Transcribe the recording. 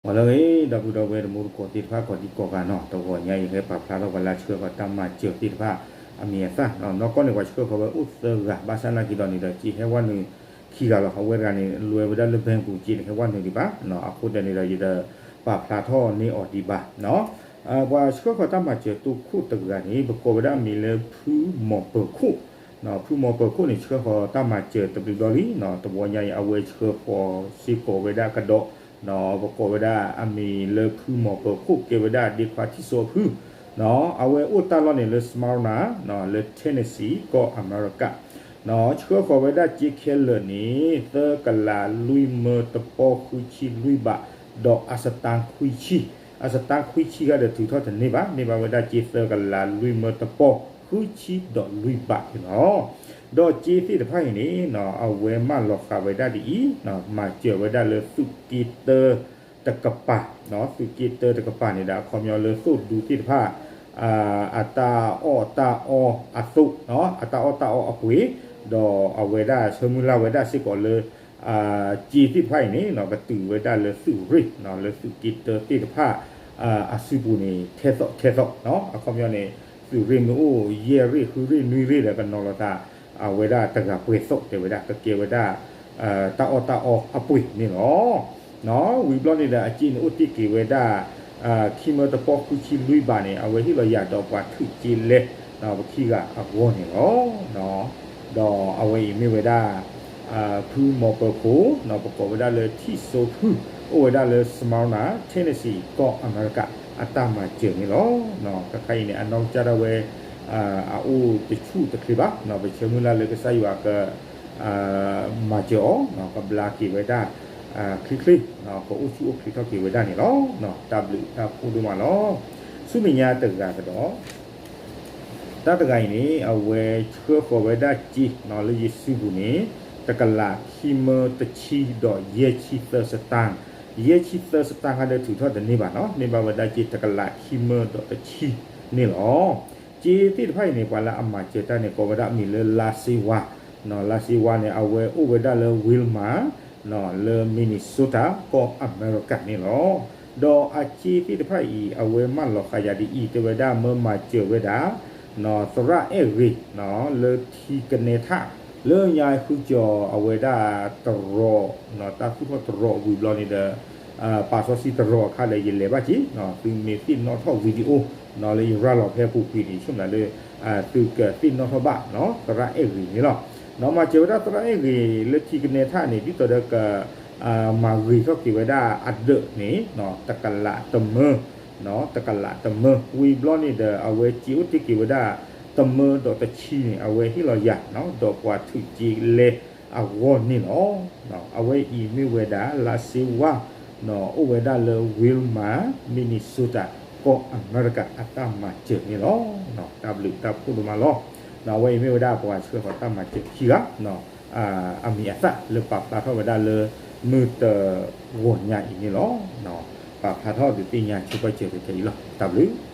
ဟါလၢအဂ့ၤ ဒီပုၢ်ဒီဝဲၢ်တံၤသကိးသ့ၣ်တဖၣ် ကိးဒံကိးဂၤနီၤ, တဂီၤညါအံၤ ဟဲပာ်ဖျါထီၣ်ပှၤလၢအဆှၢဃီၤတၢ်မၤစၢၤသ့ၣ်တဖၣ် အမံၤအသၣ်နီၤ, နီၢ်ကီၢ်န့ၣ် ပှၤဆှၢဃီၤဝဲအိၣ်သၢဂၤ ဘၣ်ဆၣ်နာ်က့ဒီးန့ၣ်ဒီး စ့ဟဲဝဲနုာ်ခံဂၤလီၤ. အဝဲတဂၤန့ၣ် လဲၤဝဲဒၣ်လၢ ဘဲပူၤ စ့တဟဲဝဲနုာ်ဒံးဘၣ်နီၤ, အဃိသတးန့ၣ်ဒီး ယတပာ်ဖျါထီၣ်န့ၢ်အီၤဒံးဘၣ်နီၤ. ပှၤဆှၢဃီၤတၢ်မၤစၢၤတိခိၣ်တဂၤန့ၣ် ပကိးဝဲဒၣ်အမံၤလၢ ဖုမီၤပၢၤခိၣ် ဖုမီၤပၢၤခိၣ်န့ၣ် ဆှၢဃီၤတၢ်မၤစၢၤတဘျုးဘျီလံနီၤ, တဝီညါအံၤ အဝဲဆှၢဃီၤစ့ၢ်ကီးဝဲဒၣ်ကဒီးနီၤ, ပကိးဝဲဒၣ်အမံၤလၢ ဖုမီၤပၢၤခိၣ် ကဲဝဲဒၣ်ဒ့ခွါထံၣ်စိဖုနီၤ, အဝဲအိၣ်တၢ်လီၢ်န့ၣ်လၢ Smyrna နီၤ, လၢ Tennessee ကီၢ်အမဲရကၤနီၤ, ဆှၢဃီၤဝဲဒၣ်စ့ခဲလၢာ်န့ၣ် သၢကလးလွံၢ်မၢတပီ ဃုဆံလွံၢ်ဘး, ဒီးအစတါခွံဆံ အစတါခွံဆံခါဒီးထုးထီၣ်တန့ၢ်ဘၣ်, န့ၢ်ဘၣ်ဝဲဒၣ်စ့သၢကလးလွံၢ်မၢတပီ ဃုဆံဒီးလွံၢ်ဘးန့ၣ်လီၤ. ဒီးစ့သ့ၣ်တဖၣ်အံၤန့ၣ်နီၤ, အဝဲမၢလီၤဃာ်ဝဲဒၣ်ဒ်အံၤ, မၤစၢၤဝဲဒၣ်လၢသုးက့တၢတကပၤ, သုးက့တၢတကပၤန့ၣ်ဒီး အခီပညီလၢသိၣ်ဒူသ့ၣ်တဖၣ် အတၢ်အီၣ်တၢ်အီအသိး, အတၢ်အီၣ်တၢ်အီအပှ့ၤ, ဒီးအဝဲဒၣ်ဆၢမုၢ်လၢ်ဝဲဒၣ်စ့ၢ်ကီးလၢ စ့သ့ၣ်တဖၣ်အံၤန့ၣ်နီၤ, ကတုၤဝဲဒၣ်လၢသုးရ့ၣ်နီၤ, လၢသုးက့တၢသ့ၣ်တဖၣ် အစုပူၤန့ၣ် ထဲသိးထဲသိးနီၤ, အခီပညီန့ၣ် သုးရ့ၣ်မ့ၢ်အိၣ်ယဲၢ်ရ့ၣ် ဃုရ့ၣ် နွံရ့ၣ်ဒီး ကနီၤလီၤသး အဝဲဒၣ်တဂၤပှဲၤသိး တဲဝဲဒၣ် ကကဲဝဲဒၣ် တၢ်အီၣ်တၢ်အီအပှ့ၤန့ၣ်လီၤ. ဝံၤဘျီန့ၣ်ဒီး အစ့န့ၣ်အိၣ်တ့ၢ်က့ၤဝဲဒၣ် ခံမၢတပီ ဃုဆံလွံၢ်ဘးန့ၣ် အဝဲဟ့ၣ်လီၤယၤဒီးပှၤထုးစ့လဲ ပခံဂၤအဂီၢ်န့ၣ်လီၤ. ဒီးအဝဲအံၤမ့ၢ်ဝဲဒၣ် ဖုမီၤပၢၤခိၣ်နီၤ, ပကိးဝဲဒၣ်လၢထံၣ်စိဖု, အိၣ်ဝဲဒၣ်လၢ Smyrna Tennessee ကီၢ်အမဲရကၤ အတၢ်မၤစၢၤန့ၣ်လီၤ. ခဲခါအံၤန့ၣ် အနီၢ်ကစၢ်ဒၣ်ဝဲ အအိၣ်တဆူၣ်တချ့ဘၣ်, ပဆၢမုၢ်လၢ်လၢကစၢ်ယွၤက မၤစၢၤအီၤ, ကဘျါက့ၤဝဲဒၣ် ချ့ချ့, ကအိၣ်ဆူၣ်အိၣ်ချ့ထီၣ်က့ၤဝဲဒၣ်န့ၣ်လီၤ. တၢ်ဘျုးတၢ်ဖှိၣ်ဒိၣ်မးလီၤ. ဆူမဲာ်ညါတဂၤကဒီး တၢ်တဂၤအံၤန့ၣ် အဝဲဆှၢဃီၤဝဲဒၣ်စ့လၢယစုပူၤန့ၣ် တကလးခံမၢတဆံဒီးယဲၢ်ဆံသၢစတၢၢ်, ယဲၢ်ဆံသၢစတၢၢ်ခါဒီးထုးထီၣ်တန့ၢ်ဘၣ်နီၤ, န့ၢ်ဘၣ်ဝဲဒၣ်စ့တကလးခံမၢဒီးတဆံန့ၣ်လီၤ. စ့သ့ၣ်တဖၣ်အံၤန့ၣ် ပှၤလၢအမၤစၢၤတၢ်န့ၣ် ကိးဝဲဒၣ်အမံၤလၢ လါစ့ဝါ, လါစ့ဝါန့ၣ် အဝဲအိၣ်ဝဲဒၣ်လၢ Wilmar လၢ Minnesota ကီၢ်အမဲရကၤန့ၣ်လီၤ. ဒီးအစ့သ့ၣ်တဖၣ်အံၤ အဝဲမၢလီၤဃာ်ယၤဒ်အံၤ တဲဝဲဒၣ် မၢမၤစၢၤဝဲဒၣ် သရၣ်အဲၣ်ဂ့ၤ လၢထံကနဲထၣ် လၢညါဃုကၠီၤအဝဲဒၣ်တရီး, တၢ်သူၣ်ထီၣ်တရီးဝံၤဘျီန့ၣ်ဒီး ပာ်စီဆှံတရီးအခါဒီး ယလဲၤဘၣ်က့ၤ, သုမ့ၢ်သ့ၣ်နီၣ်ထီၣ် video လၢယရၤလီၤဖဲအပူၤကွံာ်န့ၣ် ဆိကမိၣ်လၢ သုကသ့ၣ်နီၣ်ထီၣ်ဘၣ် သရၣ်အဲၣ်ဂ့ၤန့ၣ်လီၤ. မၤစၢၤဝဲဒၣ်သရၣ်အဲၣ်ဂ့ၤလၢထံကနဲထၣ်န့ၣ် ဒ်သိးဒီးက မၤဂ့ၤထီၣ်က့ၤဝဲဒၣ်အဒၢးန့ၣ် တကလးတမၢ, တကလးတမၢ, ဝံၤဘျီန့ၣ်ဒီး အဝဲစ့အိၣ်တ့ၢ်က့ၤဝဲဒၣ် တမၢဒီးတဆံန့ၣ် အဝဲဟ့ၣ်လီၤယၤ ဒီးပှၤထုးစ့လဲအဂီၢ်န့ၣ်လီၤ. အဝဲအံၤမ့ၢ်ဝဲဒၣ် လါစ့ဝါ အိၣ်ဝဲဒၣ်လၢ Wilmar Minnesota ကီၢ်အမဲရကၤ အတၢ်မၤစၢၤန့ၣ်လီၤ. တၢ်ဘျုးတၢ်ဖှိၣ်ဒိၣ်မးလီၤ. အဝဲအံၤမ့ၢ်ဝဲဒၣ်ပှၤဆှၢဃီၤတၢ်မၤစၢၤခံဂၤ အမံၤအသၣ်လၢပာ်ဖျါထီၣ်ဝဲဒၣ်လၢ မုၢ်တဂီၤညါအံၤန့ၣ်လီၤ. ပာ်ဖျါထီၣ်ဒုးသ့ၣ်ညါဆိပာ်စၢၤကဲအံၤလီၤ. တၢ်ဘျုး